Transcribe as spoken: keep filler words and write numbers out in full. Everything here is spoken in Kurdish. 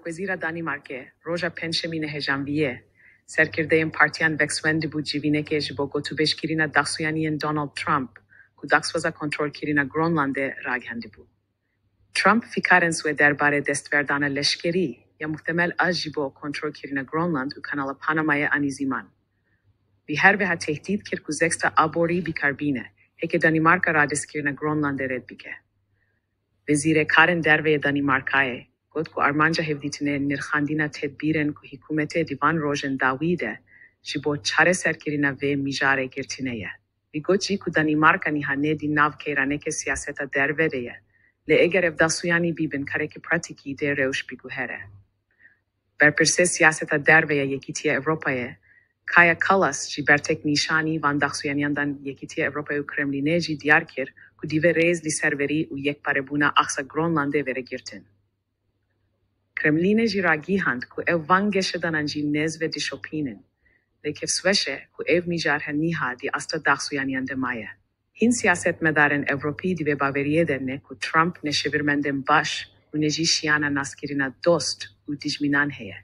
Wezîra Danîmarkê roja Pêncşemî nehê Janviyê serkirdeyên partiyan vekswendibû civînekê ji bo gotûbêjkirina daxuyaniyên Donald Trump ku daxwaza kontrolkirina Gronlandê ragihandibû. Trump fîkarên wê derbarê destverdana leşkerî ya muhtemel a ji bo kontrolkirina Gronland û Kanala Panamayê anî zîman. Wî her wiha tehdît kir ku zeksta aborî bikar bîne, heke Danîmarka radestkirina Gronlandê red bike. Wezîrê Karên Derve yê Danîmarkayê got ku armanca hevdîtinê nirxandina tedbîrên ku hikûmetê di van rojên dawî de ji bo çareserkirina vê mijarê girtine ye. Wî got jî ku Danîmarka niha ne di nav keyraneke siyaseta derve de ye, lê eger ev daxuyanî bibin karekî pratîkî dê rewş biguhere. Berpirsê siyaseta derve ya Yekîtiya Ewropayê, Kaja Kallas jî bertek nîşanî van daxuyaniyan dan Yekîtiya Ewropayê û Kremlînê jî diyar kir ku divê rêz li serverî û yekparebûna axsa Gronlandê were girtin. Kremlînê jî ragihand ku ew van geşedanan jî nêz ve dişopînin. Lê kêfsweş e ku ev mijar her niha di asta daxuyaniyan de maye. Hin siyasetmedarên Ewropî di vê baweriyê de ne ku Trump ne şêwirmendên baş û ne jî şiyana naskirina dost û dijminan heye.